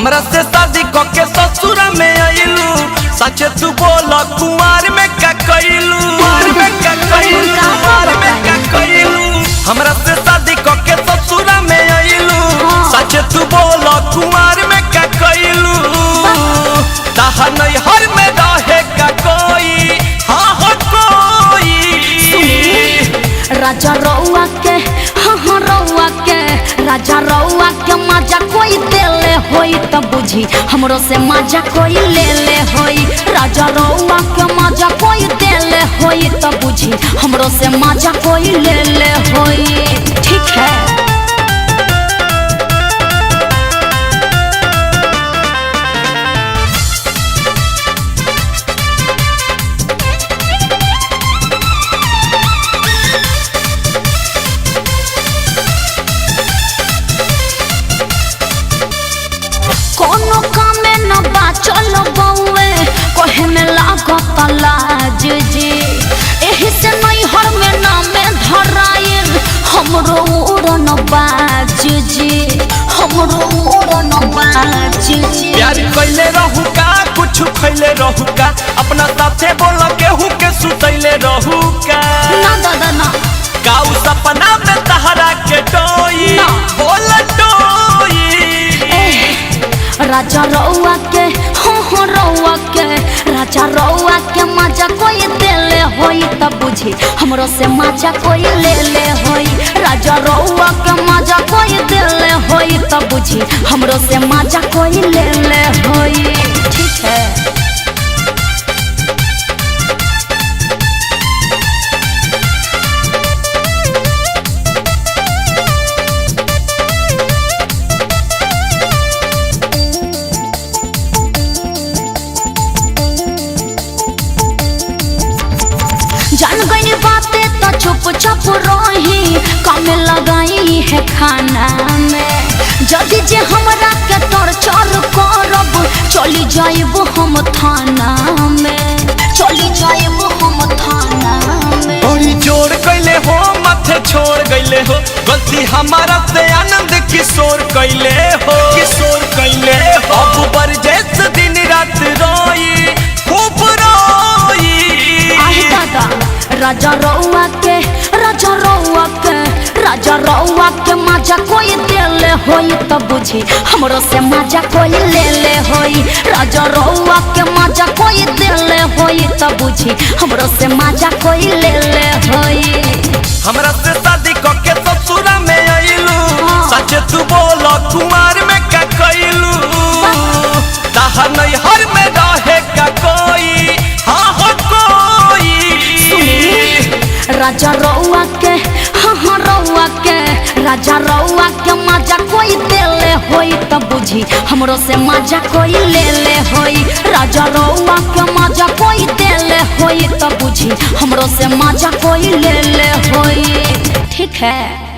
हमरा से शादी क के ससुर में आइलू, सच तू बोल कुमार में का कइलू, कुमार में का कइलू, कुमार में का कइलू। हमरा से शादी क के ससुर में आइलू, सच तू बोल कुमार में का कइलू। ताहा नैहर में रहे का कोई, हाँ हाँ कोई। राजा रउआ के, हाँ हाँ रउआ के, राजा रउआ के मजा कोई देले होई त बुझी हमरो से मजा कोई ले ले होई। राजा रउआ के मजा कोई देले होई त बुझी हमरो से मजा कोई ले ले होई। ठीक है। कोनो कामे न बाचल बउए कहे में लागत लाज जी, एही से नैहर में नामे धराइल हमरो उड़न बाज जी, हमरो उड़न बाज जी। प्यार कैले रहू का, कुछ खैले रहू का, अपना साथे बोल केहू के सुतैले रहू का। ना दादा ना। काऊ सपना में तहरा के टोई, ना। बोल टोई। राजा रउआ के, हाँ हाँ रउआ के, राजा रउआ के मजा कोई देले होई त बुझी हमरो से मजा कोई ले ले होई। राजा रउआ के मजा कोई देले होई त बुझी हमरो से मजा कोई ले ले होई। ठीक है। जान गई बातें तो चुप चुप रही, कम लगाई है खाना में, जदि जे हमरा के टॉर्चर करब चली जाइब हम थाना में, चली जाइब हम थाना में। बड़ी जोर कैले हो, माथे छोड़ गईले हो, गलती हमारा से आनंद किशोर कैले हो, किशोर कैले हो। अब बरजेस दिन रात रोई, खूब रोई। आह दादा, राजा रउआ के, राजा रउआ के, राजा रउआ के मजा कोई देले होई त बुझी हमरो से मजा कोई ले ले होई। राजा रउआ के मजा कोई देले होई त बुझी हमरो से मजा कोई ले ले होई। हमरा से शादी क के ससुर में आइलू, सच तू बोल कुमार में का कइलू। ताहा नैहर में रहे का कोई, हाँ हाँ कोई। राजा रउआ के, हाँ हाँ रउआ के, राजा रउआ के मजा कोई देले होई त बुझी हमरो से मजा कोई ले ले होई। राजा रउआ के मजा कोई देले होई त बुझी हमरो से मजा कोई ले ले होई। ठीक है।